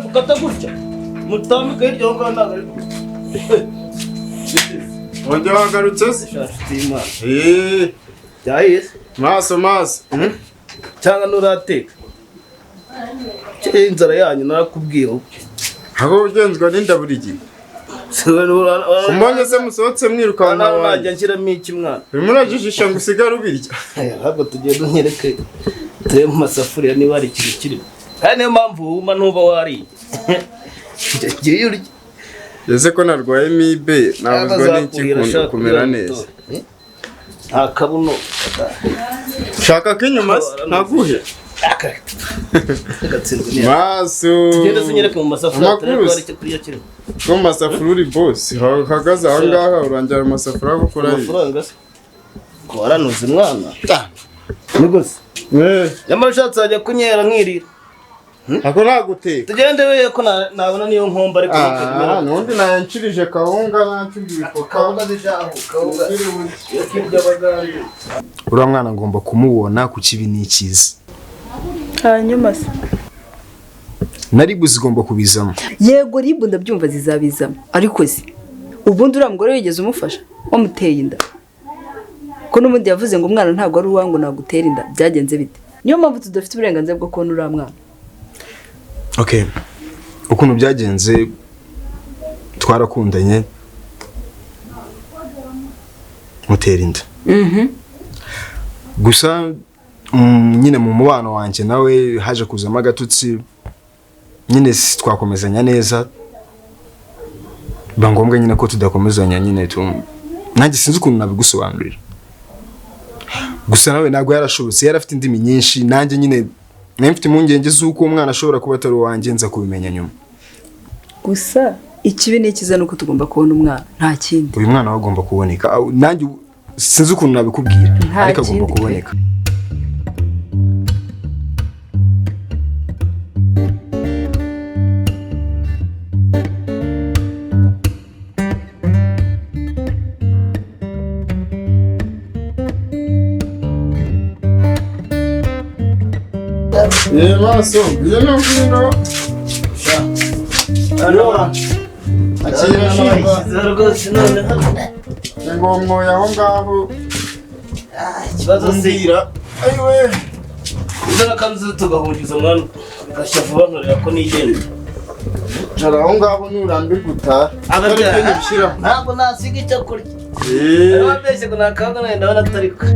Mukata gutya mutambike hirya aho ngaho ntabwo ari wongera wagarutse se byahiye maso maso cyangwa nurateka inzara yanyu narakubwiye aho ugenzwa n'inda buri gihe umbonye se musohotse mwirukanka nawe najya nshyiramo iki mwana urimo urajijisha ngo usigare ubirya ahubwo tugenda unyereke turebe mu masafuriya niba hari ikintu kirimo kandi niyo mpamvu wuma ntuba wariye ngiye urya ese ko narwaye mibe nabuzwa n'iki kumera neza nta kabuno shaka k'inyuma se ntaguhe maso tugende tunyereke mu masafuriya turebe ko hari icyo kurya kirimo ko mu masafuriya uri bosi uhagaze aho ngaho urangira mu masafuriya gukora amafaranga se ko waranuze mwana ni gusa nyamara ushatse wajya kunyera nkirira ako naguteka tugende we ko nabona niyo nkomba ariko nundi nayancirije kawunga nancurije ibifuka kawunga zijaho kawunga kirya abagande uriya mwana ngomba kumubona ku kibi n'ikiza hanyuma se na ribu zigomba kubizamo yego ribu ndabyumva zizabizamo ariko se ubundi uriya mugore wigeze umufasha wamuteye inda ko n'ubundi yavuze ngo umwana ntabwo ari uwawe ngo nagutera inda byagenze bite niyo mpamvu tudafite uburenganzira bwo kubona uriya mwana okay ukuntu byagenze twarakundanye mutera inda gusa nyine mu mubano wanjye nawe haje kuzamo agatutsi nyine twakomezanya neza biba ngombwa nyine ko tudakomezanya nyine nanjye sinzi ukuntu nabigusobanurira gusa nawe ntabwo yarashobotse yari afite indimi nyinshi nanjye nyine nari mfite impungenge z'uko umwana ashobora kuba atari uwanjye nza kubimenya nyuma gusa ikibi n'ikiza ni uko tugomba kubona umwana nta kindi uyu mwana we agomba kuboneka nanjye sinzi ukuntu nabikubwira ariko agomba kuboneka Maso, ngwino ngwino. Akira shimba. Rwose noneho. Ngomwoya aho ngaho. Ikibazo mbwira. Ayiwe. Uzana kanzu tugahungiza mwana. Gashya vuba nkorera ko nigenda. Cara aho ngaho nurambirwa utaha. Ntabwo nasiga icyo kurya. Arababeshye ngo nakanga nawe ndabona atari ko.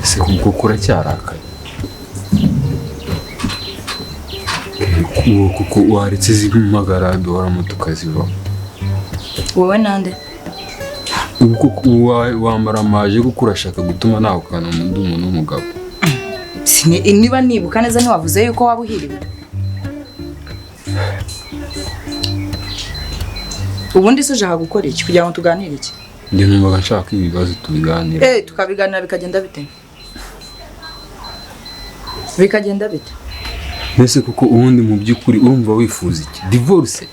Ese kuko uracyarakaye kuko waretse zimagara duhoramo tukazivamo wowe nande ubu wambara amaje kuko urashaka gutuma nawe ukana undi umuntu w'umugabo niba nibuka neza ntiwavuze yuko waba uhiriwe ubundi se ushaka gukora iki kugira ngo tuganire iki njye numvaga nshaka ibibazo tubiganira tukabiganira bikagenda bite bikagenda bite mbese kuko ubundi mu by'ukuri urumva wifuza iki divorce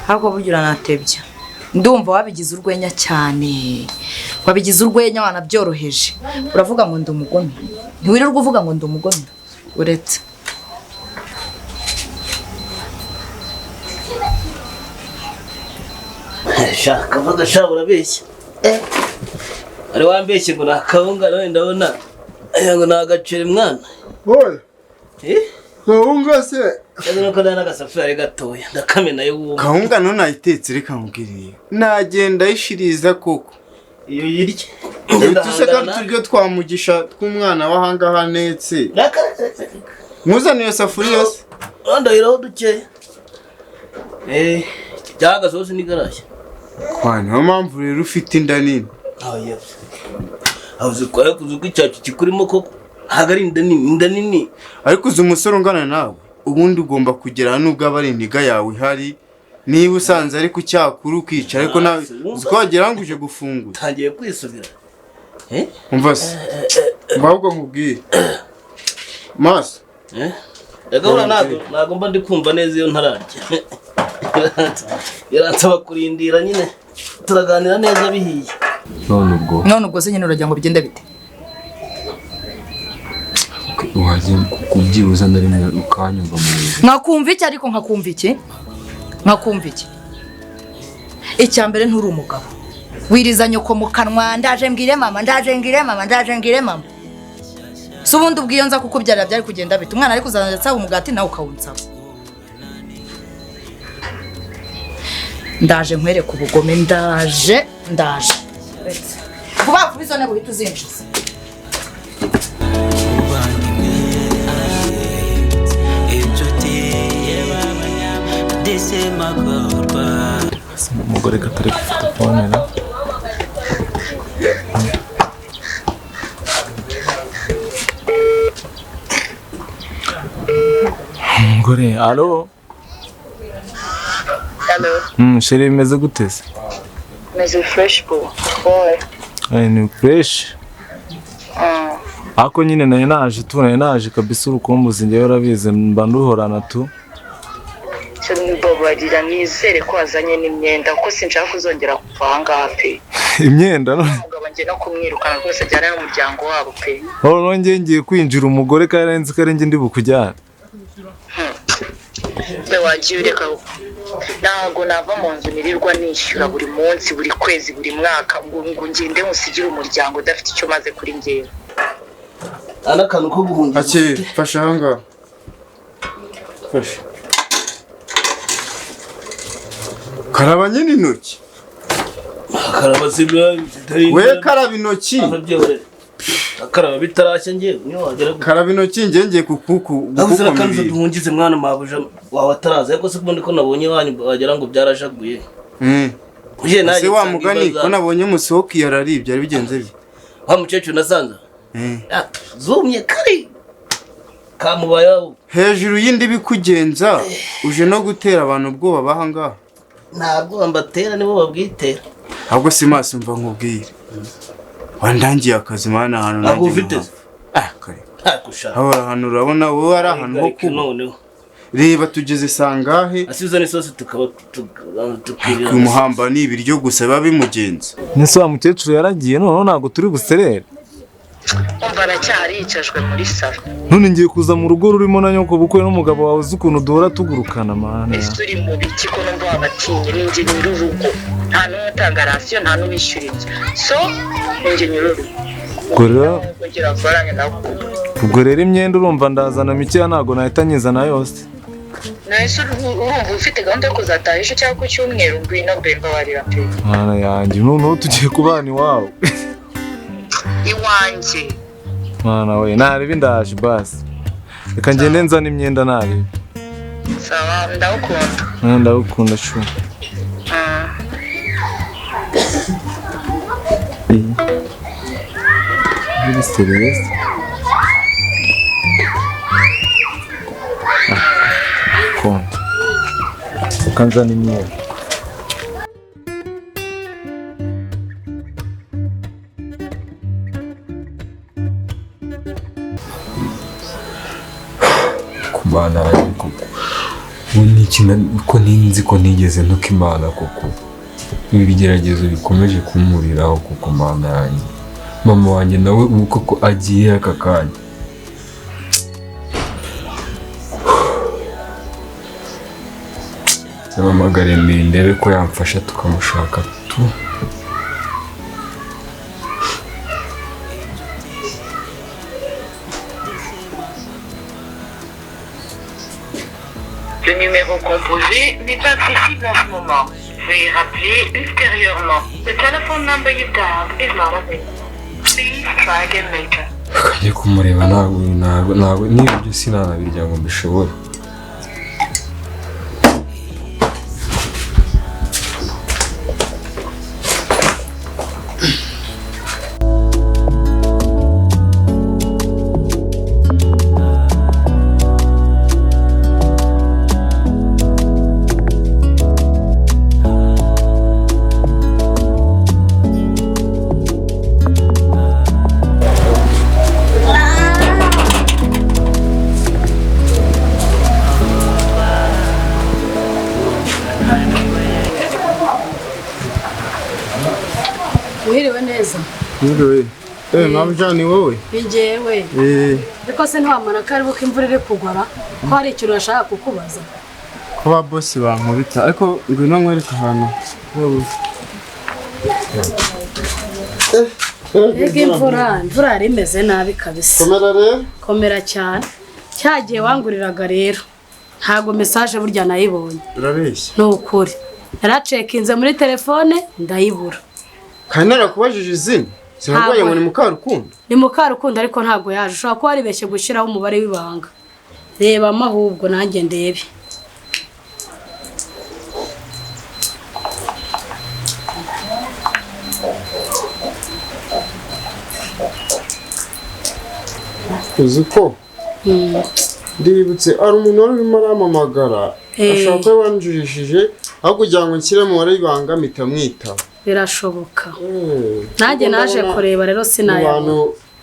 ariko burya uranatebya ndumva wabigize urwenya cyane wabigize urwenya wanabyoroheje uravuga ngo ndi umugome ntiwirirwa uvuga ngo ndi umugome uretse Shaka vuga sha urabeshya ari wambeshye ngo nakawunga nawe ndabona ngo nagacere mwana oye kawunga se cyangwa ko nari agasafuriya ari gatoya ndakamena yo wumva kawunga none ayitetse reka nkubwiriye nagenda ayishiriza koko iyo yirye tuseka turyo twamugisha tw'umwana w'ahangaha netse muzaniye safuriya se ndahiraho dukeya cyangwa hose ni garashya kwa niyo mpamvu rero ufite inda nini aho uzi ko icyacu kikurimo koko Ntabwo ari inda nini, inda nini. Ariko uzi umusore ungana nawe ubundi ugomba kugera nubwo aba ari indiga yawe ihari, niba usanze ari ku cyakuru ukica, ariko nawe uzi ko wagira ngo uje gufungura. Tangiye kwisubira. Umva se, ahubwo nkubwire maso. Gahura ntabwo mba ndi kumva neza iyo ntararya. Biransaba kurindira nyine, turaganira neza bihiye. None ubwo se nyine uragira ngo bigende bite? Wagiye kubyibuza na rimwe ukanyumva mu buzima. Nkakumva iki ariko nkakumva iki? Nkakumva iki? Icya mbere nturi umugabo. Wiriza nyoko mu kanwa, ndaje mbwire mama, ndaje mbwire mama, ndaje mbwire mama. Si ubundi ubwiyo nza kukubyarira byari kugenda bite? Umwana ari kuzanza nsaba umugati nawe ukawunsaba. Ndaje nkwereka ubugome, ndaje, ndaje. Vuba vuba izo ntebe uhita uzinjiza. Umugore katari gufata phone na umugore. Allo? Allo. Chérie, bimeze gute se? Meze fresh bo. Boy. Ni fresh. Ako nyine nayo naje tu, nayo naje kabisa urukumbuzi ngewe urabizi mba nduhorana tu. Mbabarira nizere ko wazanye n'imyenda kuko sinshaka kuzongera kuva aha ngaha pe. Imyenda no? Umugabo ngiye no kumwirukana rwose ajyane n'umuryango wabo pe. Noneho ngiye ngiye kwinjira umugore kandi nzi ko ari njye ndi bukujyane. Be wagiye ureka, ntabwo nava mu nzu nirirwa nishyura buri munsi buri kwezi buri mwaka ngo ngende musigire umuryango udafite icyo maze kuri njyewe. Anakantu ko guhungira. Akira, fasha aha ngaha. Fasha. Karaba nyine intoki. Karaba sibyo. We karaba intoki. Akaraba bitarashya ngiye niyo wagera. Karaba intoki ngiye ngiye kukuku. Ahubwo kanzu duhungize mwana mabuja wawe ataraza ariko se kubundi ko nabonye wanyu wagira ngo byarashaguye. Uje naje se wa mugani ko nabonye musohoki yararibye ari bigenze bye. Wa mukecuru nasanze. Zumye kari. Kamubaye hejuru y'indi bikugenza uje no gutera abantu ubwoba bahangaha. Ntabwo mbatera nibo babwitera. Ahubwo si maso mva nkubwire. Wandangiye akazi mana ahantu nanjye. Ufite? Kare. Aho ahantu urabona wowe ari ahantu ho kuba. Reba tugeze sangahe. Asiza n'isosi tukaba tukirira. Kumuhamba ni ibiryo gusa biba bimugenza. Nese wa mukecuru yaragiye none ntabwo turi buserere. Umva aracyari yicajwe muri salo. None ngiye kuza mu rugo rurimo na nyoko bukwe n'umugabo wawe uzi ukuntu duhora tugurukana mana. Ese uri mu biki ko numva wabatinye? Ninjye nyir'urugo. Nta n'umwe utanga rasiyo, nta n'uwishyura inzu. So ninjye nyir'urugo. Ubwo rero imyenda urumva ndazana mikeya ntabwo nahita nyizana yose. Nahise urumva ufite gahunda yo kuzataha ejo cyangwa ku cyumweru, ngwino mbe mbabarira pe. Mana yanjye noneho tugiye kubana iwawe. Iwanjye. Mana we narebe ndaje basi. Reka ngende nzana imyenda narebe. Sawa ndagukunda. Ndagukunda shu. Biri serious. Konti. Reka nzana imyenda. Kumana koko ko ninzi ko ntigeze ntuka Imana koko ibi bigeragezo bikomeje kumuriraho kuko Mana yanjye mama wanjye nawe ubu koko agiye aka kanya. Namamagare mbere ndebe ko yamfasha tukamushaka tu. Le numéro composé n'est pas accessible en ce moment. Veuillez rappeler ultérieurement. The telephone number you dialed is not available. Please try again later. Kajya kumureba ntabwo niba ibyo sinanabirya ngo mbishobore. Wiriwe neza. Mwiriwe. Mama ni wowe? Ni njyewe. Ariko se ntiwamara ko ari buko imvura iri kugwa, ko hari ikintu nashaka kukubaza. Kuba boss bankubita, ariko ngwino nkwereke ahantu. Mbega imvura yari imeze nabi kabisa. Komera rero. Komera cyane. Cyagiye wanguriraga rero. Ntago message burya nayibonye. Urabeshya. Ni ukuri. Naracekinze muri telefone ndayibura. Kandi narakubajije izina. Sinarwaye ngo ni Mukarukundo. Ni Mukarukundo ariko ntago yaje. Ushobora kuba waribeshye gushyiraho umubare w'ibanga. Reba amahubwo nanjye ndebe. Uzi ko ndibutse ari umuntu wari urimo arampamagara ashobora kuba wanjurishije aho kugira ngo nshyire umubare w'ibanga mpita mwitaba. Birashoboka. Nanjye naje kureba rero sinayabona.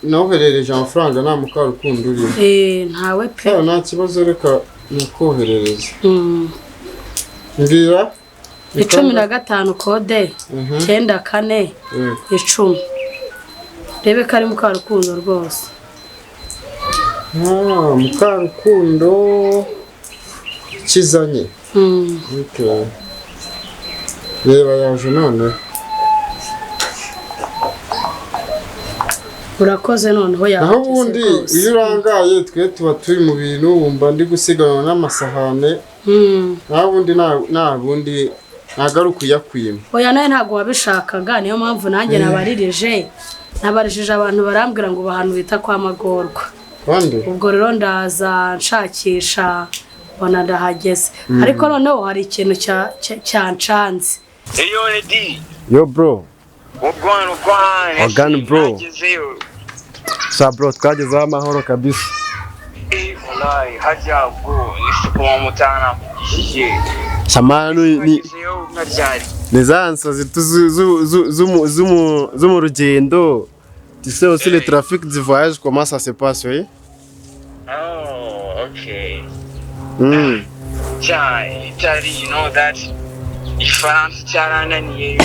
Nawoherereje amafaranga nta Mukarukundo urimo. Ntawe pe. Nta kibazo, reka nakoherereza. Mbwira. 15 kode 9 4 10. Rebe ko ari Mukarukundo rwose. Mukarukundo kizanye. Okay. Reba yaje none. Urakoze noneho yaje. Naho ubundi iyo urangaye twe tuba turi mu bintu wumva ndi gusiganwa n'amasahane. Naho ubundi nta bundi nagaruka uyakwima. Oya nawe ntago wabishakaga, niyo mpamvu nanjye nabaririje. Nabarijije abantu barambwira ngo bahantu bita kwa Magorwa. Ubwo rero ndaza nshakisha mbona ndahageze. Ariko noneho hari ikintu cyancanze. Eyo Edi. Yo bro. Ogwan ogwan. Ogwan bro. Sa bro twagezeho amahoro kabisa. Wallahi hajya bro nisuko mutana mugishije. Samanu ni ni za zu mu rugendo. Tu sais aussi le trafic du voyage, comment ça se passe, oui? Oh, okay. Chai, Italy, you know that. Ifaransa cyarananiye.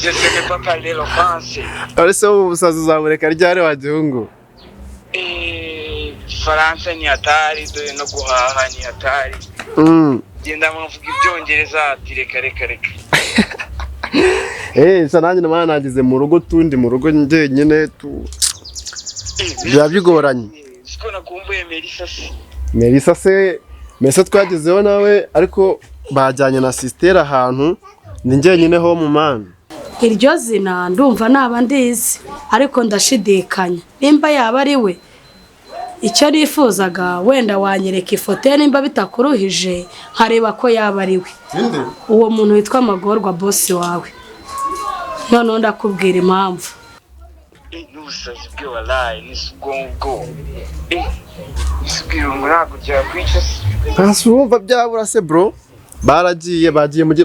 Je sais pas parler le français. Ari se ubusazi uzamureka ryari wa gihungu? Ifaransa ni hatari, dore no guhaha ni hatari. Genda mvuga ibyongereza ati reka reka reka. Sa nanjye namana nageze mu rugo tundi mu rugo njyenyine tu biba bigoranye. Siko nakumbuye Melissa se. Melissa se Melissa twagezeho nawe ariko bajyanye na sister ahantu ni njyenyine ho mu man. Iryo zina ndumva naba ndizi ariko ndashidikanya nimba yaba ari we. Icyo nifuzaga wenda wanyereka ifoto nimba bitakuruhije nkareba ko yaba ari we. Uwo muntu witwa Magorwa boss wawe. None ndakubwira impamvu. N'ubusazi bwe wallahi nisubwo. Nisubwira ngo ntabwo byakwica se. Ntasumva byabura se bro. Baragiye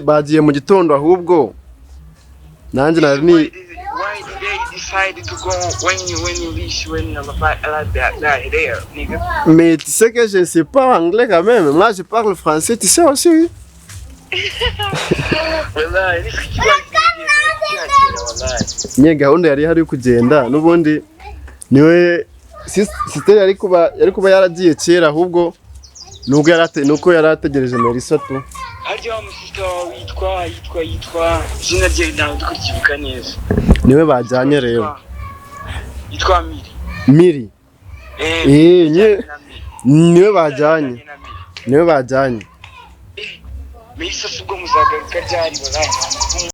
bagiye mu gitondo ahubwo. Nanjye nari ni Why did they decide to go when you reach when you like that there, nigga? Mais tu sais que je ne sais pas anglais quand même. Moi je parle français, tu sais aussi. Oui. Wallahi Nye gahunda yari hari kugenda nubundi niwe sister yari kuba yaragiye kera ahubwo nubwo yarate nuko yarategereje Melissa tu. Harya wa musista yitwa izina rye ntabwo ndikukibuka neza. Niwe bajyanye rero. Yitwa Miri. Miri. Niwe bajyanye. Niwe bajyanye. Melissa subwo muzagaruka ryari wallahi.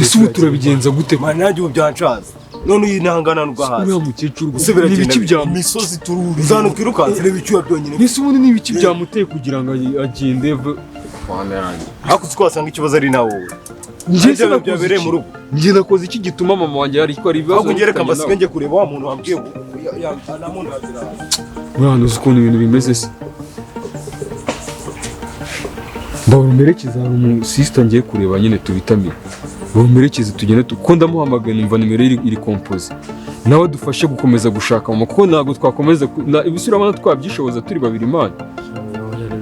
Ese ubu turabigenza gute? Nanjye ubu byancaza none uyu ntangana n'ubwo hasi uriya mukecuru n'ibiki bya misozi tururi uzana twirukanse reba icyuya byonyine. Ese ubundi n'ibiki byamuteye kugira ngo agende ariko uzi ko wasanga ikibazo ari nawe wowe. Njye byabereye mu rugo njye nakoze iki gituma mama wanjye yari ko ari ibibazo. Ahubwo njye reka mbasige njye kureba wa muntu wambwiye ngo mwana uzi ukuntu ibintu bimeze se. Ndabona umerekeza hari umusisita ngiye kureba nyine tubitamire. Bamumerekeze tugende kuko ndamuhamagaye numva nimero ye iri kompoze. Nawe adufashe gukomeza gushaka mama kuko ntabwo twakomeza ibisi urabona twabyishoboza turi babiri, man.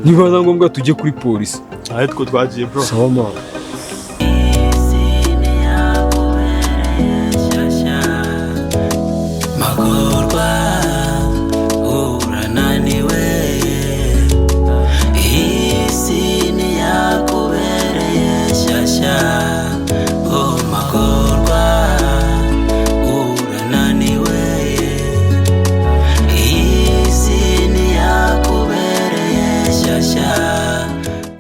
Niba na ngombwa tujye kuri polisi. Aho two twagiye, bro. Sawa, man.